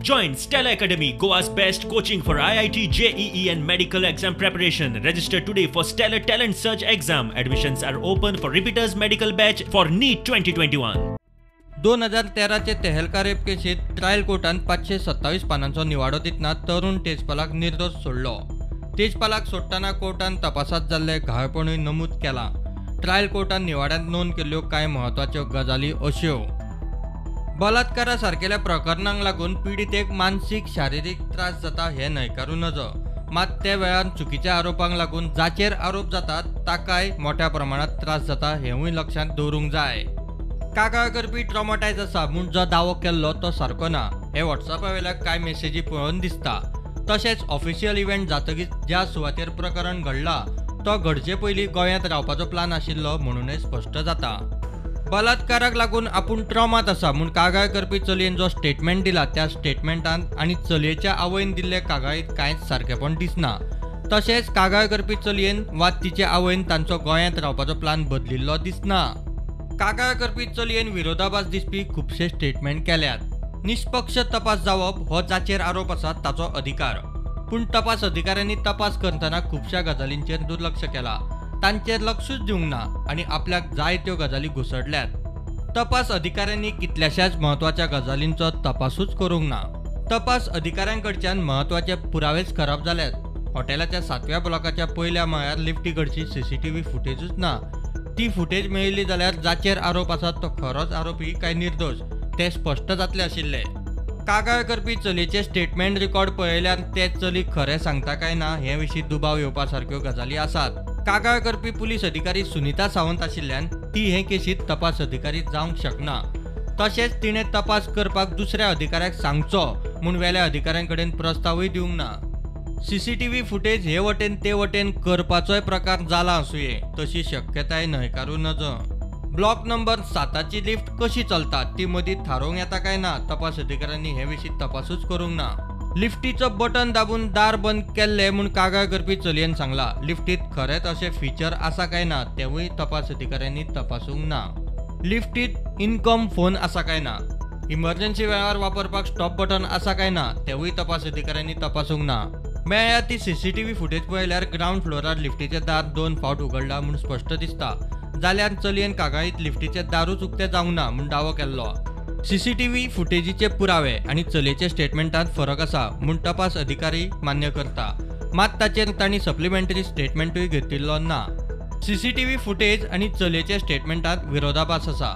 Join Stellar Academy, Goa's best coaching for IIT, JEE and medical exam preparation. Register today for Stellar Talent Search exam. Admissions are open for repeaters medical batch for NEET 2021. 2013चे Tehelka rape केसीत trial कोर्टान 527 पानांचो निवाडो दितना तरुण तेजपालाक निर्दोष सोडलो. तेजपालाक सोडटना कोर्टान तपासात जाल्ले घाळपणूय नमूद केलां. ट्रायल कोर्टान निवाड्यांत नोंद केल्ल्यो कांय म्हत्वाच्यो गजाली अश्यो: बलात्कारा सारकेल्या प्रकरणांक लागून पिडितेक मानसीक शारिरीक त्रास जाता हें न्हयकारूं नजो, मात त्या वेळार चुकीच्या आरोपांक लागून जाचेर आरोप जातात ताकाय मोठ्या प्रमाणांत त्रास जाता हेंवूय लक्षांत दवरूंक जाय. कागाळ करपी ट्रॉमाटायज आसा म्हूण जो दावो केल्लो तो सारको ना हें व्हॉट्सअपा वयल्या कांय मेसेजी पळोवन दिसता. तशेंच ऑफिशियल इव्हेंट जातकीच ज्या सुवातेर प्रकरण घडलां तो घडचे पयलीं गोंयांत रावपाचो प्लान आशिल्लो म्हणूनय स्पश्ट जाता. बलात्काराक लागून आपूण ट्रॉमात आसा म्हूण कागाळ करपी चलयेन जो स्टेटमेंट दिला त्या स्टेटमेंटांत आनी चलयेच्या आवयन दिल्ले कागाळींत कांयच सारकेपण दिसना. तशेंच कागाळ करपी चलयेन वा तिचे आवयन तांचो गोंयांत रावपाचो प्लान बदलिल्लो दिसना. कागाळ करपी चलयेन विरोधाभास दिसपी खुबशे स्टेटमेंट केल्यात. निष्पक्ष तपास जावप हो जाचेर आरोप आसा ताचो अधिकार, पूण तपास अधिकाऱ्यांनी तपास करतना खुबश्या गजालींचेर दुर्लक्ष केलां, तांचेर लक्षूच दिवंक ना आनी आपल्याक जाय त्यो गजाली घुसडल्यात. तपास अधिकाऱ्यांनी कितल्याशाच म्हत्वाच्या गजालींचो तपासूच करूंक ना. तपास अधिकाऱ्यांकडच्यान म्हत्वाचे पुरावेच खराब जाल्यात. हॉटेलाच्या 7व्या ब्लॉकाच्या पयल्या माळ्यार लिफ्टी कडची सीसीटीव्ही फुटेजूच ना. ती फुटेज मेळिल्ली जाल्यार जाचेर आरोप आसा तो खरोच आरोपी काय निर्दोष ते स्पश्ट जातले आशिल्ले. कागाळ करपी चलयेचे स्टेटमेंट रिकॉर्ड पळयल्यार ते चली खरें सांगता काय ना हे विशीं दुबाव येवपा सारक्यो गजाली आसात. कागाळ करपी पुलीस अधिकारी सुनीता सावंत आशिल्ल्यान ती हे केसीत तपास अधिकारी जावंक शकना. तशेंच तिणें तपास करपाक दुसऱ्या अधिकाऱ्याक सांगचो म्हूण वेल्या अधिकाऱ्यां कडेन प्रस्तावूय दिवंक ना. सीसीटीव्ही फुटेज हे वटेन ते वटेन करपाचोय प्रकार जाला आसुये, तशी शक्यताय न्हयकारूं नजो. ब्लॉक नंबर 7ची लिफ्ट कशी चलता ती मदीं थारोवंक येता काय ना तपास अधिकाऱ्यांनी हे विशीं तपासूच करूंक ना. लिफ्टीचो बटन दाबून दार बंद केल्लें म्हूण कागाळ करपी चलयेन सांगला. लिफ्टीत खरेंच अशें फीचर आसा काय ना तेवूय तपास अधिकाऱ्यांनी तपासूंक ना. लिफ्टीत इनकम फोन आसा काय ना, इमर्जन्सी वेळार वापरपाक स्टॉप बटन आसा काय ना तेवूय तपास अधिकाऱ्यांनी तपासूंक ना. मेळ्ळ्या ती सीसीटीव्ही फुटेज पळयल्यार ग्रावंड फ्लोरार लिफ्टीचें दार 2 फावट उगडलां म्हूण स्पश्ट दिसता. जाल्यार चलयेन कागाळीत लिफ्टीचें दारूच उक्तें जावंक ना म्हूण दावो केल्लो. सीसीटीव्ही फुटेजीचे पुरावे आनी चलयेच्या स्टेटमेंटांत फरक आसा म्हूण तपास अधिकारी मान्य करता, मात ताचेर तांणी सप्लिमेंटरी स्टेटमेंटूय घेतिल्लो ना. सीसीटीव्ही फुटेज आनी चलयेच्या स्टेटमेंटांत विरोधाभास आसा,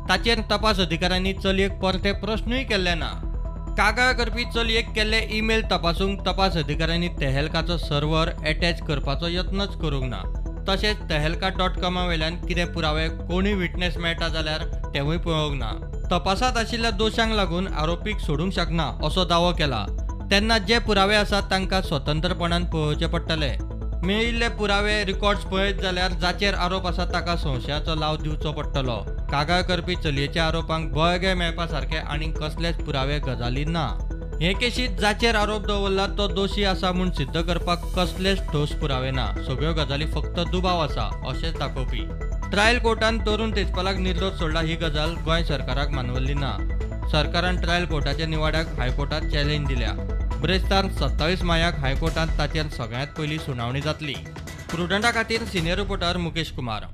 ताचेर तपास अधिकाऱ्यांनी चलयेक परते प्रश्नूय केल्ले ना. कागाळ करपी चलयेक केल्ले ईमेल तपासूंक तपास अधिकाऱ्यांनी तेहलकाचो सर्वर एटॅच करपाचो यत्नच करूंक ना. तशेंच तेहलका .com वयल्यान कितें पुरावे कोणूय विटनेस मेळटा जाल्यार तेवूय पळोवंक ना. तपासात आशिल्ल्या दोशांक लागून आरोपीक सोडूंक शकना असो दावो केला तेन्ना जे पुरावे आसात तांकां स्वतंत्रपणान पळोवचे पडटले. मेळिल्ले पुरावे रिकॉर्ड्स पळयत जाल्यार जाचेर आरोप आसा ताका संशयाचो लाव दिवचो पडटलो. कागाळ करपी चलयेच्या आरोपांक बळगें मेळपा सारके आनी कसलेच पुरावे गजाली ना. हे केशीत जाचेर आरोप दवरला तो दोशी आसा म्हूण सिद्ध करपाक कसलेच ठोस पुरावे ना, सगळ्यो गजाली फक्त दुबाव आसा अशेंच दाखोवपी. ट्रायल कोर्टान तरुण तेजपालाक निर्दोष सोडला ही गजाल गोंय सरकाराक मानवल्ली ना. सरकारान ट्रायल कोर्टाच्या निवाड्याक हायकोर्टात चॅलेंज दिल्या. ब्रेस्तार 27 मायाक हायकोर्टात ताचेर सगळ्यांत पयली सुनावणी जातली. प्रुडंटा खातीर सिनियर रिपोर्टर मुकेश कुमार.